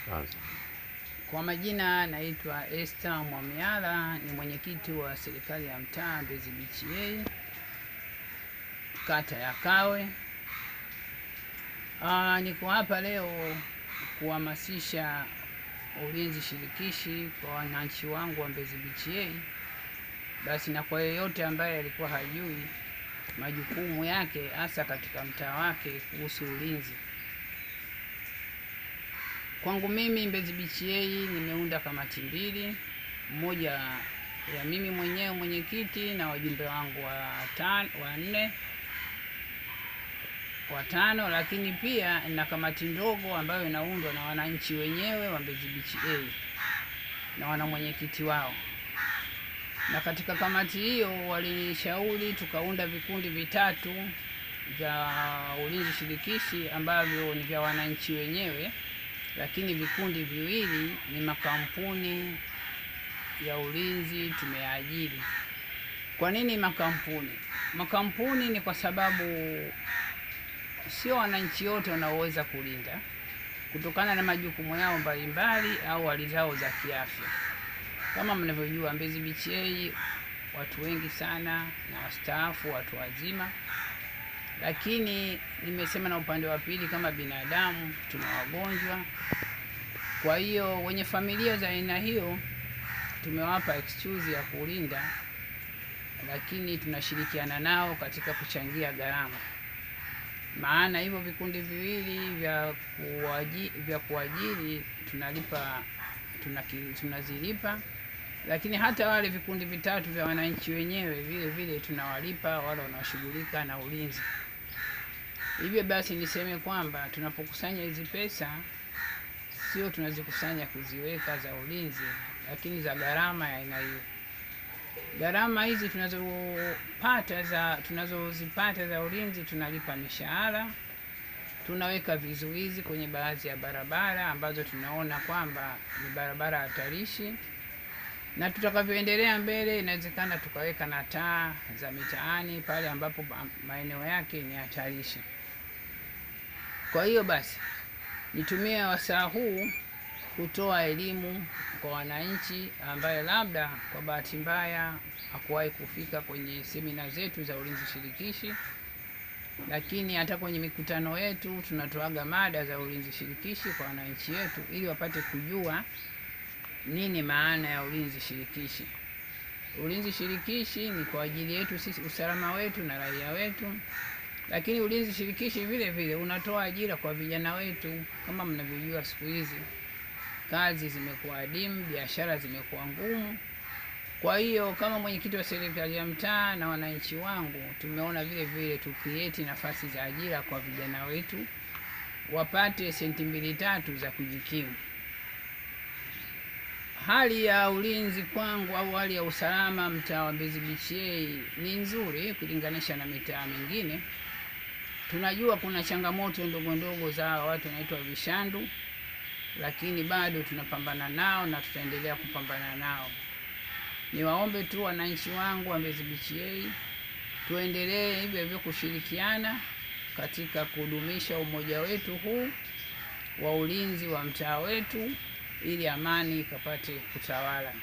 Anza. Kwa majina naitwa Esther Mwamiala, ni mwenyekiti wa serikali ya mtaa Mbezi Beach A, kata ya Kawe. Niko hapa leo kuhamasisha ulinzi shirikishi kwa wananchi wangu wa Mbezi Beach A, basi na kwa yeyote ambaye alikuwa hajui majukumu yake hasa katika mtaa wake kuhusu ulinzi. Kwangu mimi Mbezi Beach A nimeunda kamati mbili, mmoja ya mimi mwenyewe mwenyekiti na wajumbe wangu wanne, watano, lakini pia na kamati ndogo ambayo inaundwa na wananchi wenyewe wa Mbezi Beach A na wana mwenyekiti wao. Na katika kamati hiyo walinishauri tukaunda vikundi vitatu vya ulinzi shirikishi ambavyo ni vya wananchi wenyewe, lakini vikundi viwili ni makampuni ya ulinzi tumeajiri. Kwa nini makampuni? Makampuni ni kwa sababu sio wananchi wote wanaoweza kulinda kutokana na majukumu yao mbalimbali au hali zao za kiafya. Kama mnavyojua Mbezi Beach A watu wengi sana na wastaafu, watu wazima. Lakini nimesema na upande wa pili kama binadamu tuna wagonjwa. Kwa hiyo wenye familia za aina hiyo tumewapa excuse ya kulinda, lakini tunashirikiana nao katika kuchangia gharama. Maana hivyo vikundi viwili vya kuajiri tunalipa, tunazilipa, lakini hata wale vikundi vitatu vya wananchi wenyewe vile vile tunawalipa wale wanaoshughulika na ulinzi. Hivyo basi niseme kwamba tunapokusanya hizi pesa sio tunazikusanya kuziweka za ulinzi, lakini za gharama ya aina hiyo. Gharama hizi tunazozipata za ulinzi, tunalipa mishahara, tunaweka vizuizi kwenye baadhi ya barabara ambazo tunaona kwamba ni barabara hatarishi, na tutakavyoendelea mbele inawezekana tukaweka na taa za mitaani pale ambapo maeneo yake ni hatarishi. Kwa hiyo basi nitumie wasaa huu kutoa elimu kwa wananchi ambaye labda kwa bahati mbaya hakuwahi kufika kwenye semina zetu za ulinzi shirikishi, lakini hata kwenye mikutano yetu tunatoaga mada za ulinzi shirikishi kwa wananchi wetu ili wapate kujua nini maana ya ulinzi shirikishi. Ulinzi shirikishi ni kwa ajili yetu sisi, usalama wetu na raia wetu, lakini ulinzi shirikishi vile vile unatoa ajira kwa vijana wetu. Kama mnavyojua siku hizi kazi zimekuwa adimu, biashara zimekuwa ngumu. Kwa hiyo kama mwenyekiti wa serikali ya mtaa na wananchi wangu tumeona vile vile tu create nafasi za ajira kwa vijana wetu wapate senti 2-3 za kujikimu. Hali ya ulinzi kwangu au hali ya usalama mtaa wa Mbezi Beach A ni nzuri kulinganisha na mitaa mingine. Tunajua kuna changamoto ndogo ndogo za watu wanaitwa vishandu, lakini bado tunapambana nao na tutaendelea kupambana nao. Niwaombe tu wananchi wangu wa Mbezi Beach A tuendelee hivyo hivyo kushirikiana katika kudumisha umoja wetu huu wa ulinzi wa mtaa wetu ili amani ikapate kutawala.